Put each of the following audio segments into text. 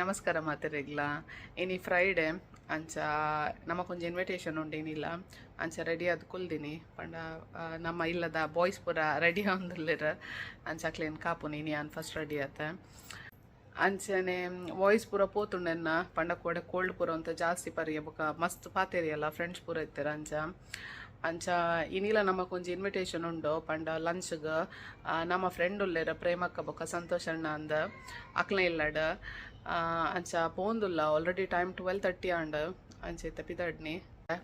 ನಮಸ್ಕಾರ ಮಾತೆರೆಗ್ಲ. ಇನಿ ಫ್ರೈಡೆ, ಅಂಚ ನಮಕೊಂಜಿ ಇನ್ವಿಟೇಷನ್ ಉಂಡು ಇನಿಲ್ಲ. ಅಂಚ ರೆಡಿ ಆದ್ ಕುಲ್ದಿನಿ. ಪಂಡ ನಮ್ಮ ಇಲ್ಲದ ಬಾಯ್ಸ್ ಪೂರ ರೆಡಿ ಆವೊಂದುಲ್ಲೆರ್. ಅಂಚ ಅಕ್ಲೆನ್ ಕಾಪುನಿ. ಇನಿ ಯಾನ್ ಫಸ್ಟ್ ರೆಡಿ ಆತೆ. ಅಂಚನೆ ವಾಯ್ಸ್ ಪೂರ ಪೋತುಂಡು ಎನ್ನ. ಪಂಡ ಕೋಡೆ ಕೋಲ್ಡ್ ಪೂರ ಒಂತೆ ಜಾಸ್ತಿ ಪರಿಯ ಬೊಕ ಮಸ್ತ್ ಪಾತೆರಿಯಲ್ಲ, ಫ್ರೆಂಡ್ಸ್ ಪೂರ ಇತ್ತೆರ್. ಅಂಚ ಅಂಚ ಇನಿಲ ನಮಕೊಂಜಿ ಇನ್ವಿಟೇಷನ್ ಉಂಡು. ಪಂಡ ಲಂಚ್ಗ್ ನಮ್ಮ ಫ್ರೆಂಡ್ ಉಲ್ಲೆರ್, ಪ್ರೇಮಕ್ಕ ಬೊಕ ಸಂತೋಷ್ ಅಣ್ಣ ಅಂದ್, ಅಕ್ಲ್ನ ಇಲ್ಲಡ್. ಅಂಚ ಪೋಂದುಲ್ಲ. ಆಲ್ರೆಡಿ ಟೈಮ್ 12:30 ಆಂಡ್. ಅಂಚ ಇತ್ತೆ ಪಿದಡ್ನಿ.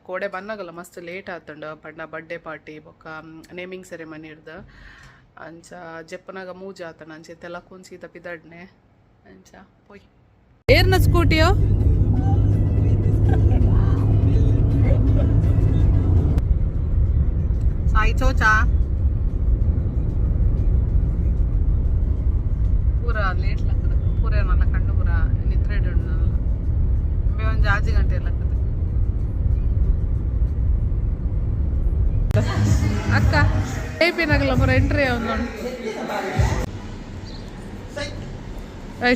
ಕೋಡೆ ಬನ್ನಗಲ ಮಸ್ತ್ ಲೇಟ್ ಆತುಂಡು. ಪಂಡ ಬರ್ಡೇ ಪಾರ್ಟಿ ಬೊಕ ನೇಮಿಂಗ್ ಸೆರೆಮನಿ ಇರ್ದ್. ಅಂಚ ಜೆಪ್ಪನಾಗ ಮೂಜಿ ಆತಂಡ್. ಅಂಚ ಇತ್ತೆ ಲಕ್ಕೊಂದು ಸೀದಾ ಪಿದಡ್ನೆ. ಅಂಚ ಪೋಯ್. ಏರ್ನ ಸ್ಕೂಟಿಯೋ? ಸಾಯಿ ಚೋಚಾ ಪೂರ ಲೇಟ್ ಲಕ್ಕದ. ಪೂರ ನಲ್ಲ ಕಣ್ಣು ಪೂರ ನಿದ್ರೆ ಉಂಡು. ಒಂಜಿ ಆಜಿ ಗಂಟೆ ಲಕ್ಕದ. ಅಕ್ಕ ಏಪಿನಗಲ ಪೂರ ಎಂಟ್ರಿ ಒಂದು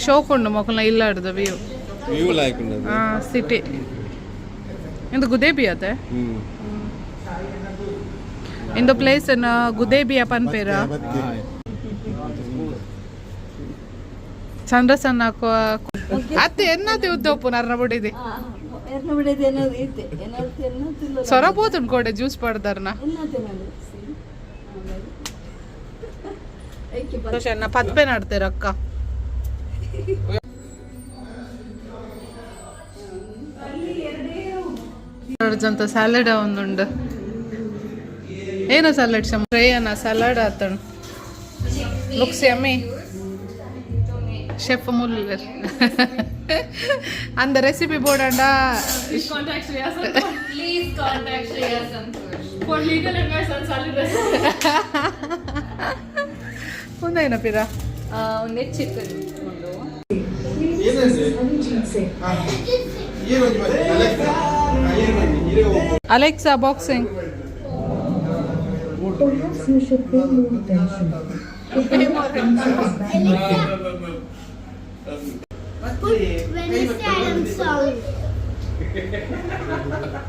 ಶೋಕ್ ಉಂಡು ಮೊಕಲ್ನ ಇಲ್ಲಾಡ್ದ ವ್ಯೂ. ವ್ಯೂ ಲೈಕ್ ಉಂಡದು. ಸಿಟಿ ಇಂದು ಗುದೇಬಿ ಅತೆ. ಇಂದು ಪ್ಲೇಸ್ ಗುದೇಬಿಯ ಪನ್ಪೇರ. ಚಂದ್ರಸನ್ನ ಅತ್ತೆ ಎನ್ನತೆ ಉದ್ದೋಪು ನರ್ನ ಬುಡಿದಿ. ಸೊರ ಪೋತುಂಡು ಕೋಡೆ ಜ್ಯೂಸ್ ಪಡ್ದಾರ್ನ. ಪತ್ಪೆ ನಡ್ತೇರ ಅಕ್ಕ. ಜಂತ ಸ್ಯಾಲಡ್ ಒಂದುಂಡು. ಏನು ಸ್ಯಾಲಡ್? ಶ್ರೇಯನ ಸ್ಯಾಲಡ್ ಆತಣ್. Looks yummy. ಶೆಫ್ ಮುಲ್ಲರ್ ಅಂದ recipe board. Please contact Shreya Santosh. Please contact Shreya Santosh for legal advice on salad recipe. ಒಂದೇನ ಪಿರ? ಒಂದೇ ಚಿಕನ್ ಉಂಡು. Alexa boxing. Perhaps you should pay more attention. If you answer is back. Wednesday Addams song.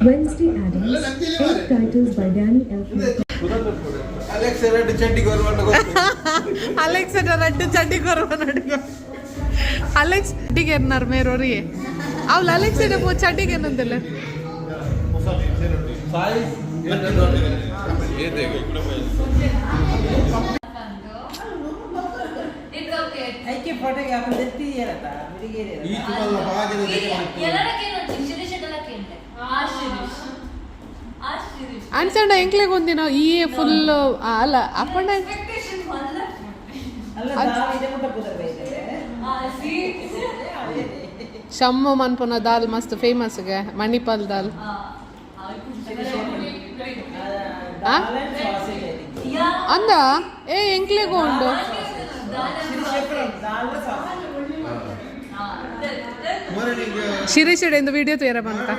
Wednesday Addams, eight titles by Danny Elfman. Alex red ಚಡ್ಡಿ government. Alex red ಚಡ್ಡಿ Korava ನಡಿಗ. Alex ಚಡ್ಡಿಗೆ ಎನ್ನಾರ್ ಮೇರೋರಿ ಅವಳು. Alex ಪೋ ಚಡ್ಡಿಗೆ ಏನಂದಿಲ್ಲ. Sai. It's okay. ಐಕೆ ಫೋಟೋಗೆ ಹಾಕೊಂಡು ಎತ್ತಿದೆಯಲ್ಲ ಹುಡುಗಿಯರು. ಈ ತುಮಲ್ಲ ಬಾಗಿನ. ಆ ಶಿರೀಶ್, ಆ ಶಿರೀಶ್. ಅನ್ಸಂಡ ಎಂಕ್ಲೆಗ್ ಒಂದಿನ ಈ ಫುಲ್ ಅಲ್ಲ ಅಪ್ಪಂಡ. ಎಕ್ಸ್ಪೆಕ್ಟೇಷನ್ ಅಲ್ಲ. ಅಲ್ಲ, ದಾಲ್ ಇದೆ ಮುಟ್ಟ ಪುದರ್ ಬೈದರೆ. ಆ ಸಿ. ಶಮ್ಮು ಮನ್ಪುನ ದಾಲ್ ಮಸ್ತ್ ಫೇಮಸ್ಗೆ, ಮಣಿಪಾಲ್ ದಾಲ್. ಆ? ದಾಲ್ ಅಂಡ್ ಸಾಸೇಜ್ I think. ಅಂದ ಏ ಎಂಕ್ಲೆಗೂ ಉಂಡು. ದಾಲ್ ಸಾಸೇಜ್. ಶಿರೀಶ್ ಇಂದು ವಿಡಿಯೋ ತೇರ ಬಂತ.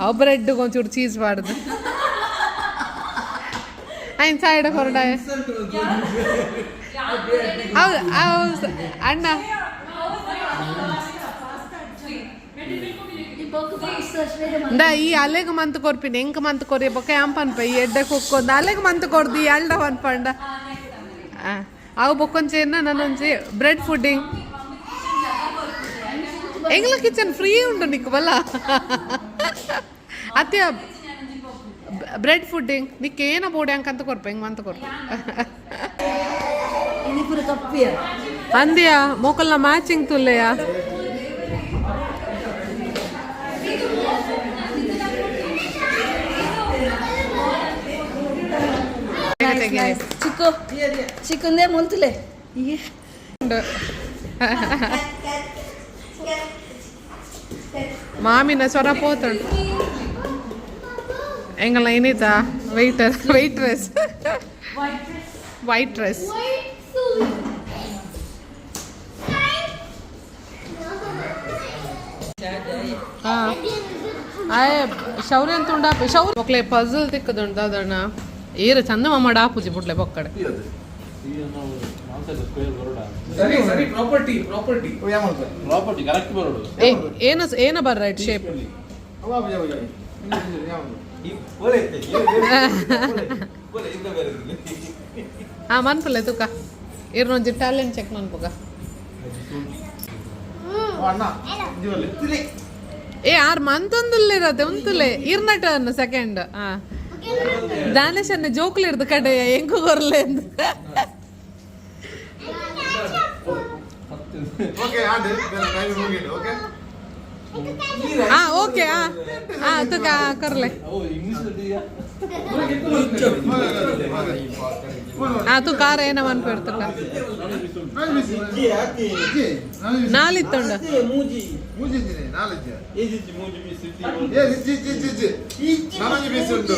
ಅವು ಬ್ರೆಡ್ ಒಂಚೂರು ಚೀಸ್ ಬಾರ್ದು ಐನ್ ಸೈಡ್ ಹೊರಡ. ಹೌದು ಹೌದು ಅಣ್ಣ. ಇಂದ ಈ ಅಲೆಗ್ ಮಂತ್ ಕೊರ್ಪಿನಿ. ಎಂಕ್ ಮಂತ್ ಕೊರಿ ಬೊಕ್ಕ ಯಾಂಪನ್ಪ ಈ ಎಡ್ಡೆ ಕುಕ್ಕೊಂದು ಅಲೆಗ್ ಮಂತ್ ಕೊರ್ದು ಈ ಅಲ್ಡ ಪನ್ಪಂಡ. ಅವು ಬೊಕ್ಕೊಂಚಿ ನನ್ನೊಂಜಿ ಬ್ರೆಡ್ ಪುಡ್ಡಿಂಗ್. ಎಂಗ್ಲ ಕಿಚನ್ ಫ್ರೀ ಉಂಡು ನಿಕ್ಕು ಬಲ್ಲ ಅತ್ಯ. ಬ್ರೆಡ್ ಪುಡ್ಡಿಂಗ್ ನಿಕ್ ಏನ ಬೋಡಿ ಅಂಕಂತ ಕೊರ್ಪ, ಹೆಂಗ್ ಮಂತ ಕೊರ್ಪ. ಅಂದ್ಯಾ ಮೋಕಲ್ನ ಮ್ಯಾಚಿಂಗ್ ತುಲ್ಲೆಯ. ಚಿಕ್ಕು ಚಿಕ್ಕಂದೇ ಮುಲ್ತುಲೆ. ಮಾಮಿನ ಸ್ವರ ಪೋತುಂಡು. ಎಂಗಲ ಏನಿತ waiter, waitress, white dress. White suit. ಹಾಂ ಆಯ್ ಶೌರ್ಯ ಅಂತ ಉಂಡಾಪ. ಶೌರ್ಯ ಮಕ್ಳೆ ಪಜಲ್ ತಿಕ್ಕದುಂಡು. ಅದಣ್ಣ ಏರು ಚಂದ ಮಾಡ ಆಪುಜಿ ಬುಡ್ಲೆ ಬೊಕ್ಕಡೆ. ಸರಿ ಸರಿ, ಪ್ರಾಪರ್ಟಿ ಪ್ರಾಪರ್ಟಿ ಪ್ರಾಪರ್ಟಿ ಕರೆಕ್ಟ್ ಬರೋಡು. ಏ ಏನ ಏನ ಬರ್ ರೈಟ್ ಶೇಪ್. ಹಾ, ಮನ್ಪುಲೆ ತುಕ ಇರ್ನೊಂಜಿ ಟ್ಯಾಲೆಂಟ್ ಚೆಕ್ ಮನ್ಪುಗ. ಏ ಆರ್ ಮಂತೊಂದುಲ್ಲಿರತ್ತೆ ಉಂತುಲೆ ಇರ್ನ ಟರ್ನ್ ಸೆಕೆಂಡ್. ಹಾ, ದಾನೇಶ್ ಅನ್ನ ಜೋಕುಲು ಇರ್ದು ಕಡೆ ಎಂಕು ಕೊರ್ಲೆ. ಓಕೆ, ಆಂಡ್ ಟೈಮ್ ಮುಗಿಡು. ಓಕೆ. ಹಾ, ಓಕೆ. ಹಾ ಹಾ, ತುಕ ಕೊರ್ಲೆ. ಓ ಇಂಗ್ಲಿಷ್. ಹಾ, ತು ಕಾರ ಏನ ಮನ್ಪೇರ್ ತುಕ. ನಾಲಿತ್ತುಂಡು. ಮೂಜಿ. ಮೂಜಿ ನಾಲೆಜ್. ಏಜಿಜ್ಜಿ ಮೂಜಿ ಪೀಸ್. ಏ ಇಜ್ಜಿ ಇಜ್ಜಿ ಇಜ್ಜಿ ಇಜ್ಜಿ, ನಾನೊಂಜಿ ಪೀಸ್ ಉಂಟು.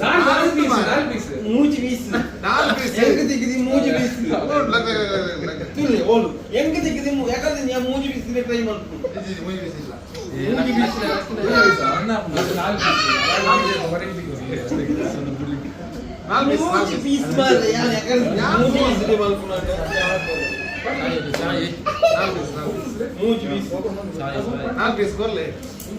ನಾಲ್ಕು ಪೀಸ್, ನಾಲ್ಕು ಪೀಸ್. ಮೂಜಿ ಪೀಸ್. ನಾಲ್ಕು ಪೀಸ್. ಎಂಕ್ ತಿಕ್ಕಿದಿ ಮೂಜಿ ಪೀಸ್. ಲಗ್ ಲಗ್ ಲಗ್ ಲಗ್. ತುಲೆ ಓಲು ಎಂಕ್ ತಿಕ್ಕಿದಿ, ಯಾಕಂದ್ರೆ ನೀ ಮೂಜಿ ಪೀಸ್ ಟ್ರೈ ಮಾಡ್ತು. ಇಜ್ಜಿ ಇಜ್ಜಿ, ಮೂಜಿ ಪೀಸ್ ಇಲ್ಲ. ಮೂಜಿ ಪೀಸ್, ನಾಲ್ಕು ಪೀಸ್. ನಾಲ್ಕು ಪೀಸ್. ಮೂಜಿ ನಾಲ್ಕು ಪೀಸ್. ಪೀಸ್ ಮಾರ್ರೆ, ಯಾನ್ ಯಾಕಂದ್ರೆ ಮೂಜಿ ಪೀಸ್ ಮಲ್ಪುನ. ನಾಲ್ಕು ಪೀಸ್, ನಾಲ್ಕು ಪೀಸ್. ಮೂಜಿ ಪೀಸ್. ನಾಲ್ಕು ಪೀಸ್ ಕೊರ್ಲೆ.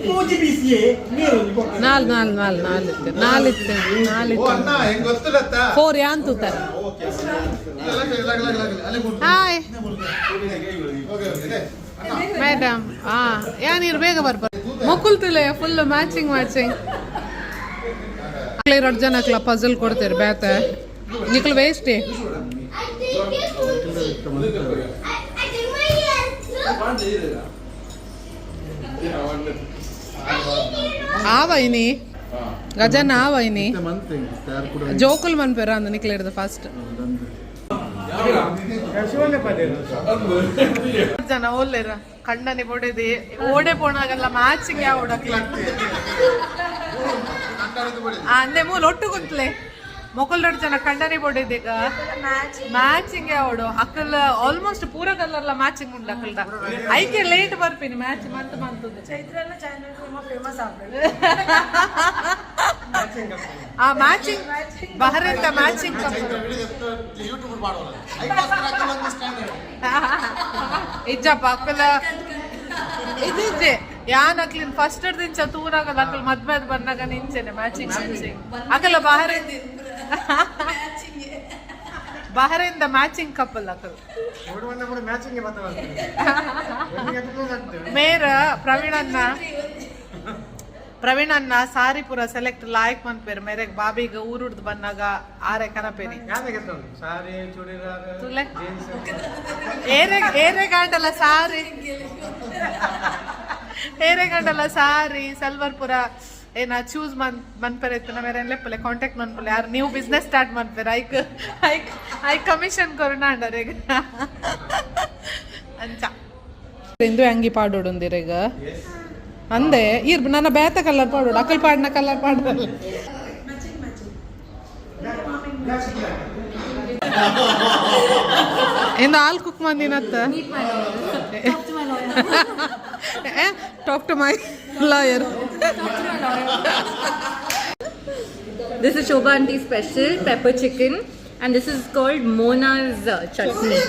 ಮೂಜಿ ಪೀಸ್ ಯೇ ನೀರೊಂಜಿ ಕೊಕ್ಕ. ನಾಲ್ ನಾಲ್ ನಾಲ್ ನಾಲಿತ್ತು ನಾಲಿತ್ತು. ಓ ನಾಲಿತ್ತು. ಅಣ್ಣ, ಹೆಂಗ್ ಗೊತ್ತಿಲ್ಲತ್ತ? ಫೋರ್ ಯಾನ್ ತೂತ. ಲಗ್ ಲಗ್ ಲಗ್ ಲಗ್, ಅಲ್ಲಿ ಕೊಡು. ಹಾಯ್. ಓಕೆ ಓಕೆ, ಲೇ, ಅಣ್ಣ. ಮೇಡಮ್, ಹಾ ಯಾ ನೀರು ಬೇಗ ಬರ್ಬಾರ ಮೊಕ್ಕುಲ್ತಿಲ್ಲ. Full matching matching. ಎರಡು ಜನ ಪಜಲ್ ಕೊಡ್ತೀರಿ ಬೇತೆ ನಿಕ್ಲು waste. I think it's I think my ears. Look. ಆವ ಇನಿ ಗಜನ ಆವ ಇನಿ ಜೋಕುಲ್ ಮನ್ಪೇರ ಅಂದ ನಿಕ್ಲು ಹಿಡ್ದು ಫಸ್ಟ್ ಜನ ಓಲ್ಲೇರ ಕಣ್ಣನಿ ಬೊಡೆದಿ ಓಡೆ ಪೋಣಾಗಲ್ಲ ಮ್ಯಾಚಿಂಗ್ ಯಾವ ಓಡಕ್ಲ. ಅಂದೆ ಮೂಲ ಒಟ್ಟು ಕುಂತ್ಲೆ ಮೊಕಲ್ ದೊಡ್ಡ ಜನ ಕಂಡನಿ ಬೊಡೆದಿಗ ಮ್ಯಾಚಿಂಗ್ ಯಾವಡು ಅಕಲ್ ಆಲ್ಮೋಸ್ಟ್ ಪೂರ ಕಲರ್ಲ ಮ್ಯಾಚಿಂಗ್ ಉಂಡು ಅಕಲ್ದ. ಐಕೆ ಲೇಟ್ ಬರ್ಪಿನಿ ಮ್ಯಾಚ್ ಮಂತ್ ಮಂತದ್ದು. ಆ ಮ್ಯಾಚಿಂಗ್ ಬಹರಿಂದ ಮ್ಯಾಚಿಂಗ್. ಯೂಟ್ಯೂಬ್ ಮಾಡೋಲ್ಲ, ಅದಕ್ಕೋಸ್ಕರ ಅಕ್ಕಲ್ ಒಂದು ಸ್ಟ್ಯಾಂಡರ್ಡ್. ಇಜ್ಜಪ್ಪ, ಅಕ್ಕಲ ಇದಿಜ್ಜೆ ಯಾನ್ ಅಕ್ಲಿನ್ ಫಸ್ಟ್ ದಿಂಚ ತೂನಾಗಲ್ಲ. ಅಕಲ್ ಮದ್ಮೆದ್ ಬಂದಾಗ ನಿಂಚೆನೆ ಮ್ಯಾಚಿಂಗ್ ಮ್ಯಾಚಿಂಗ್. ಅಕಲ ಬಹರಿಂದ ಬಹರಿಂದ ಮ್ಯಾಚಿಂಗ್ ಕಪಲ್ ಅಕಲ್. ಮೇರ ಪ್ರವೀಣನ್ನ ಪ್ರವೀಣನ್ನ ಸಾರಿ ಪೂರ ಸೆಲೆಕ್ಟ್ ಲಾಯಕ್ ಮನ್ಪೇರು ಮೇರೆಗ್ ಬಾಬಿಗ ಊರುಡ್ದು ಬಂದಾಗ ಆರೆ ಕನಪೇರಿ ತುಲೆ ಏರೆ ಏರೆ ಗಾಂಡಲ ಸಾರಿ, ಏರೆ ಗಂಡಲ ಸಾರಿ ಸಲ್ವರ್ ಪುರ ಏನ ಚೂಸ್ ಮನ್ ಮನ್ಪೆರೆ ಇತ್ತು ಮೇರೆ ಲೆಪ್ಪಲೆ ಕಾಂಟ್ಯಾಕ್ಟ್ ಮನ್ಪಲೆ. ಯಾರು ನೀವು ಬಿಸ್ನೆಸ್ ಸ್ಟಾರ್ಟ್ ಮನ್ಪೆರ ಐಕ್ ಐಕ್ ಐಕ್ ಕಮಿಷನ್ ಕೊರೋಣ ಅಂಡರ್ ಅಂಚ. ಇಂದು ಅಂಗಿ ಪಾಡೋಡುಂದಿರ ಈಗ ಅಂದೆ ಇರ್ ನನ್ನ ಬೇತ ಕಲರ್ ಪಾಡೋಡು ಅಕಲ್ ಪಾಡಿನ ಕಲರ್ ಪಾಡೋದು. ಇಂದು ಹಾಲು cook ಮಂದಿನತ್ತ. Talk to my lawyer. This is Shobha Aunty special pepper chicken, and this is called Mona's chutney.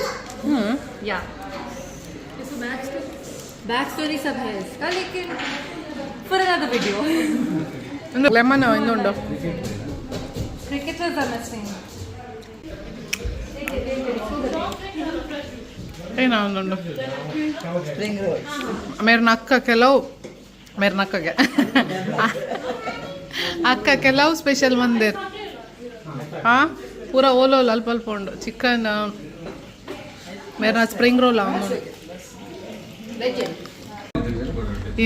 Yeah. Back story सब है इसका, लेकिन for another video. Lemon ಇಂದುಂಡು. Cricketers are missing. ಏನ ಒಂದುಂಡು ಮೇರ್ನ ಅಕ್ಕ ಕೆಲವು ಮೇರ್ನ ಅಕ್ಕಗೆ ಅಕ್ಕ ಕೆಲವು ಸ್ಪೆಷಲ್ ಮಂದಿರ್. ಹಾ, ಪೂರ ಓಲೋಲ್ ಅಲ್ಪ ಅಲ್ಪ ಉಂಡು. ಚಿಕನ್ ಮೇರ್ನ ಸ್ಪ್ರಿಂಗ್ ರೋಲ್ ಅವನು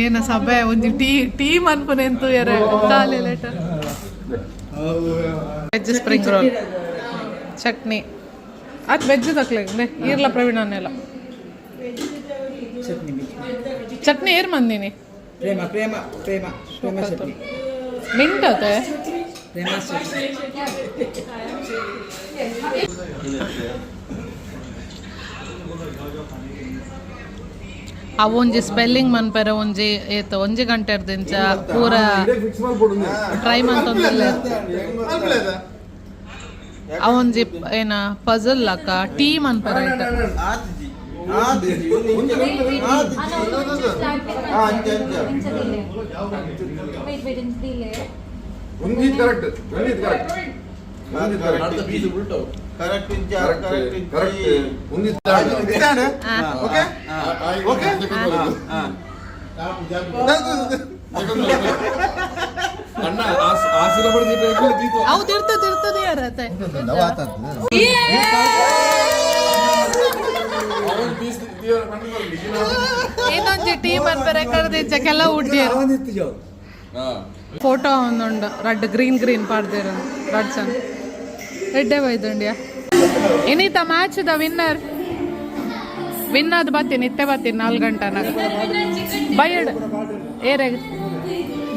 ಏನ ಸಭೆ ಒಂಜಿ ಟೀ ಟೀ ಮನ್ಪುನೆ ಎಂತು ಎರೆ ಖಾಲಿ letter. Veg spring roll chutney ಅದು ವೆಜ್ ತಕ್ಲೆ ಈರ್ಲ ಪ್ರವೀಣನೆಲ್ಲ. ಚಟ್ನಿ. ಚಟ್ನಿ ಏರ್ ಮಂದಿನಿ. ಪ್ರೇಮ ಪ್ರೇಮ ಪ್ರೇಮ ಪ್ರೇಮ ಚಟ್ನಿ. ಮಿಂಟ್ ಅತೆ. ಪ್ರೇಮ ಚಟ್ನಿ. ಅವೊಂಜಿ ಸ್ಪೆಲ್ಲಿಂಗ್ ಮನ್ಪೆರೆ ಒಂಜಿ ಏತ್ ಒಂಜಿ ಗಂಟೆ ದಿಂಚ ಪೂರ ಫಿಕ್ಸ್ ಮಾಡ್ಕೊಡು. ಟ್ರೈ ಮಂತೊಂದುಲ್ಲೆ. ಅವೊಂಜಿ ಏನ ಪಜಲ್ ಅಕ್ಕ ಟೀಮ್ ಅನ್ಪರ. ಆತಿಜಿ ಆತಿಜಿ ಆತಿಜಿ ಅಂಚ ಅಂಚ. Wait, wait, ಇಂಚದಿಲೆ. ಒಂದಿದ್ ಕರೆಕ್ಟ್, ಒಂದಿದ್ ಕರೆಕ್ಟ್, ಒಂದಿದ್ അടുത്ത ಕರೆಕ್ಟ್. പീസ് ഉൾട്ടോ. ಕರೆಕ್ಟ್ ಇಂಚ. ಕರೆಕ್ಟ್. ಕರೆಕ್ಟ್. ಕರೆಕ್ಟ್, ಒಂದಿದ್. Okay okay. ಅಣ್ಣ ಆಸಿರ ಬಡ್ದು. ಅವು ತಿರ್ತದೆ ತಿರ್ತದೆ ಯಾರತ್ತೆ. ಅವನ್ ಪೀಸ್ ಇನ್ನೊಂಜಿ ಟೀಮ್ ಅನ್ಪರ ಕರ್ದಿಜ್ಜ ಕೆಲವು ಉಡ್ಡಿಯರು. ಫೋಟೋ ಒಂದುಂಡು, ರಡ್ಡ್ ಗ್ರೀನ್ ಗ್ರೀನ್ ಪಾಡ್ದೇರು, ರಡ್ ಚಂದ ಎಡ್ಡೆ ಬೈದುಂಡ್ಯಾ. ಇನ್ನಿತ ಮ್ಯಾಚ್ the winner win ಅದು ಬತ್ತೀನಿ, ಇತ್ತೆ ಬತ್ತೀನಿ 4 ಗಂಟೆ ಬೈಯಡ್ ಏರೆಗ್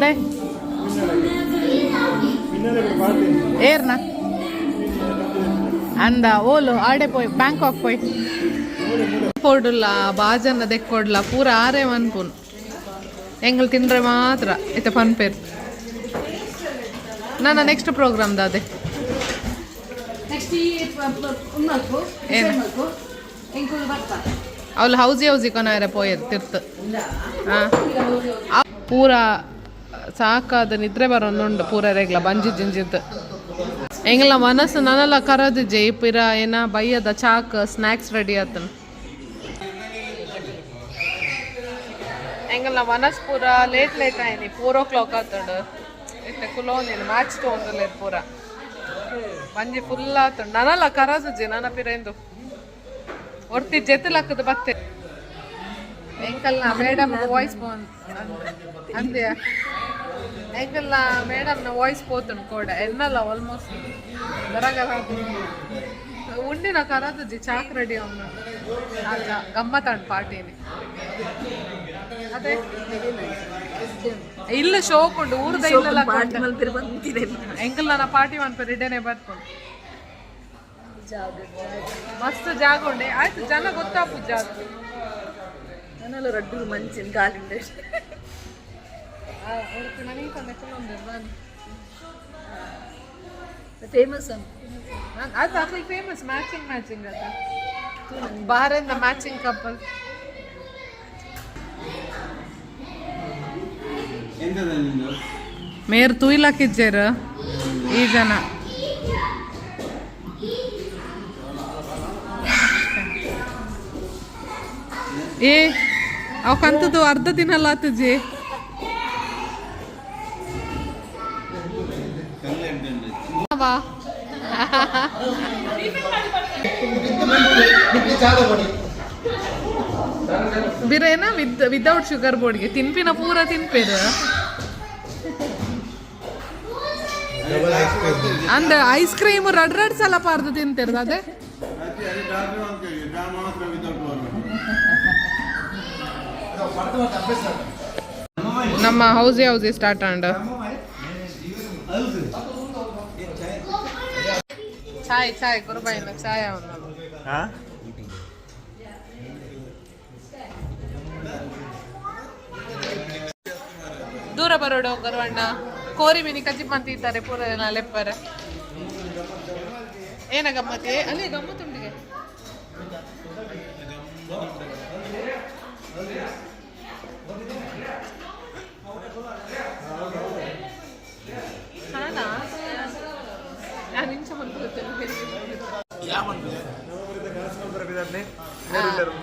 ದೈ ಏರ್ನ ಅಂದ ಓಲು ಆಡೆ ಪೋಯ್ ಬ್ಯಾಂಕಾಕ್ ಪೋಯ್ ಪೋಡುಲ್ಲ ಬಾಜನ್ನ ದೆಕ್ಕೊಡ್ಲ ಪೂರ ಆರೆ ಮನ್ಪುನ್ ಎಂಗಲ್ ತಿಂದ್ರೆ ಮಾತ್ರ ಇತ್ತೆ ಪನ್ಪೇರ್. ನನ್ನ ನೆಕ್ಸ್ಟ್ ಪ್ರೋಗ್ರಾಮ್ ದಾದೆ? ನೆಕ್ಸ್ಟ್ ಈ ಉಮ್ಮಲ್ಪು. ಏನು? ಮಲ್ಪು ಎಂಕುಲು ಬರ್ತಾ. ಅವಳು ಹೌಸಿ ಹೌಸಿ ಕೊನಾರೆ ಪೋಯೆರ್ ತಿರ್ತು. ಪೂರ ಸಾಕಾದ ನಿದ್ರೆ ಬರೋದುಂಡು ಪೂರ ರೆಗ್ಲ ಬಂಜಿ ಜಿಂಜಿದ್ದು. ಎಂಗಲ ಮನಸ್ಸು ನನಲ ಕರದಿಜ್ಜೆ. ಈ ಪಿರ ಏನ ಬಯ್ಯದ ಚಾಕ್ ಸ್ನ್ಯಾಕ್ಸ್ ರೆಡಿ ಆತನ. ಎಂಗಲ ಮನಸ್ ಪೂರ ಲೇಟ್ ಲೇಟ್ ಆಯ್ನಿ, 4 ಓ ಕ್ಲಾಕ್ ಆತಂಡು. ಇತ್ತೆ ಕುಲೋನಿನ ಮ್ಯಾಚ್ ತೊಗೊಂಡ್ಲೇರ್ ಪೂರ ಬಂಜಿ ಫುಲ್ ಆತಂಡು. ನನಲ ಕರದಿಜ್ಜೆ ನನ್ನ ಪಿರ ಇಂದು ಒರ್ತಿ ಜೆತ್ತಲಕ್ಕದ ಬತ್ತೆ. ಎಂಕಲ್ನ ಮೇಡಮ್ ವಾಯ್ಸ್ ಫೋನ್ ಅಂದ್ಯಾ? ಎಂಕಲ್ನ ಮೇಡಮ್ನ ವಾಯ್ಸ್ ಪೋತುಂಡು ಕೋಡ ಎನ್ನಲ್ಲ ಆಲ್ಮೋಸ್ಟ್ ಬರಗಲ ಉಂಡಿನ ಕರದಜ್ಜಿ. ಚಾಕ್ ರೆಡಿ ಅವನು ಗಮ್ಮತ್ತಾಂಡ್ ಪಾರ್ಟಿನಿ. ಅದೇ ಇಲ್ಲ ಶೋಕ್ ಉಂಡು ಊರ್ದ ಇಲ್ಲ. ಪಾರ್ಟಿ ಮಲ್ಪಿರ ಬಂದಿದೆ. ಎಂಕಲ್ ನನ್ನ ಪಾರ್ಟಿ ಮನ್ಪೆರ್ ಇಡೇನೆ ಬರ್ಕೊಂಡು ಮಸ್ತ್ ಜಾಗ ಉಂಡೆ. ಆಯ್ತು, ಜನ ಗೊತ್ತಾಪು ಜಾಗ. ನನ್ನೆಲ್ಲ ರಡ್ಡು ಮಂಚಿನ ಗಾಲಿಂದ. ನನಗೆ ತಂದೆ. ಫೇಮಸ್. ಅದು ಅಕ್ಲಿ ಫೇಮಸ್ ಮ್ಯಾಚಿಂಗ್ ಮ್ಯಾಚಿಂಗ್ ಅದ ಬಾರಿಂದ ಮ್ಯಾಚಿಂಗ್ ಕಪಲ್. ಎಂತದ ನಿಂದು? ಮೇರ್ ತೂಯ್ಲಾಕಿಜ್ಜೇರು ಈ ಜನ. ಏ ಅವಕ್ಕಂತದ್ದು ಅರ್ಧ ದಿನ ಆತುಜಿ. ವಾ. ಚಾದ ಕೊಡಿ. ಬಿರೇನ ವಿತ್ ವಿದೌಟ್ ಶುಗರ್ ಬೋರ್ಡ್ಗೆ ತಿನ್ಪಿನ ಪೂರ ತಿನ್ಪೇರು. ಅಂದ ಐಸ್ ಕ್ರೀಮ್ ರಡ್ ರಡ್ ಸಲ ಪಾರ್ದು ತಿಂತಿರ್ದ ಅದೇ. ಅದೇ ಡಾಕ್ಟರ್ ಅಂತ ಹೇಳಿ ಮಾತ್ರ ವಿದೌಟ್. ನಮ್ಮ ಹೌಸಿ ಹೌಸಿ ಸ್ಟಾರ್ಟ್ ಅಂಡ್ ಚಾಯ್ ಚಾಯ್ ಗುರುಬಾಯಿನ ಚಾಯ್ ಅವನು. ದೂರ ಬರೋಡು ಗುರುವಣ್ಣ ಕೋರಿ ಮಿನಿ ಕಜ್ಜಿ ಅಂತಿದ್ದಾರೆ ಪೂರ ಲೆಪ್ಪರ. ಏನ ಗಮ್ಮತಿ ಅಲ್ಲಿ ಗಮ್ಮತ್ತುಂಡಿಗೆ. ನಾನಾ ನಾನು ಇಂಚ ಮನ್ಪುತ್ತೆ.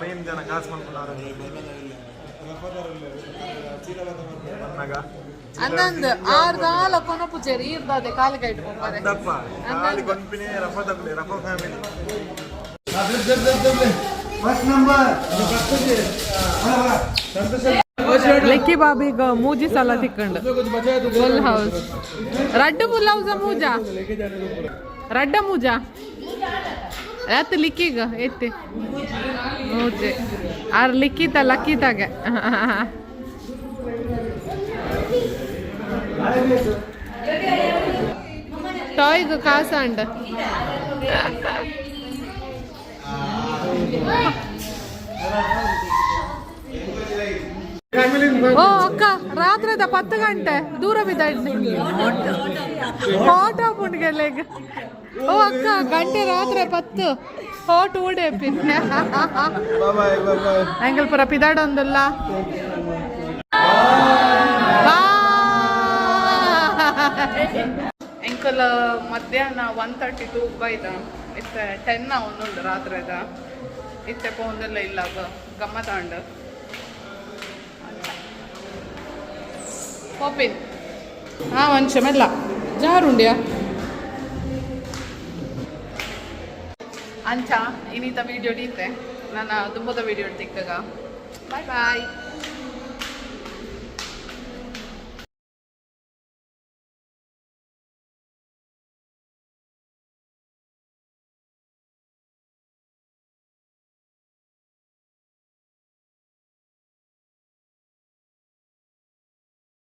ಮೈನ್ ಜನ ಕಾಸು ಮನ್ಪುನಾರ ಬಂದಾಗ. ಅಂದಂದು ಆರ್ದಾಲ ಕೊನ ಪೂಜಾರಿ ಈರ್ದಾದೆ ಕಾಲಿಗೆ ಇಟ್ಟು ಹೋಗ್ತಾರೆ. ದಪ್ಪ ಖಾಲಿ ಕೊಂಪಿನಿ ರಫ ತಪ್ಪಲೆ ರಫ ಫ್ಯಾಮಿಲಿ. First number. ಲೆಕ್ಕಿ ಬಾಬಿಗ ಮೂಜಿ ಸಲ ತಿಕ್ಕಂಡು ಫುಲ್ ಹೌಸ್ ರಡ್ಡು ಫುಲ್ ಹೌಸ ಮೂಜಾ ರಡ್ಡ ಮೂಜಾ ಆತ್ ಲಿಕ್ಕಿಗ ಎತ್ತಿ ಮೂಜೆ ಆರ್ ಲಿಕ್ಕಿತ ಲಕ್ಕಿತಾಗ. ಟಾಯ್ಗ್ ಕಾಸಂಡ್. ಓ ಅಕ್ಕ, ರಾತ್ರಿದ 10 ಗಂಟೆ ದೂರ ಬಿದ್ದ ಫೋಟೋ ಪುಂಡ್ಗೆಲೆಗ್. ಓ ಅಕ್ಕ, ಗಂಟೆ ರಾತ್ರಿ 10 ಹಾಟ್ ಓಡೆ ಪಿನ್ನ. Bye bye. ಅಂಕಲ್ ಪುರ ಪಿದಾಡೊಂದಲ್ಲ. ಎಂಕಲ್ ಮಧ್ಯಾಹ್ನ 1:32 ಬೈದ. ಇತ್ತೆ 10 ಒಂದುಂಡು ರಾತ್ರಿದ. ಇತ್ತೆ ಪೋಂದೆಲ್ಲ ಇಲ್ಲ, ಗಮ್ಮತಾಂಡ್ ಪೋಪಿನ್. ಹಾ, ಒಂಚೆ ಮೆಲ್ಲ ಜಾರುಂಡ್ಯಾ. ಅಂಚ ಇನ್ನಿತ ವಿಡಿಯೋ ಡೀತೆ ನನ್ನ ದುಂಬದ ವಿಡಿಯೋ ತಿಕ್ಕಗ. Bye boy.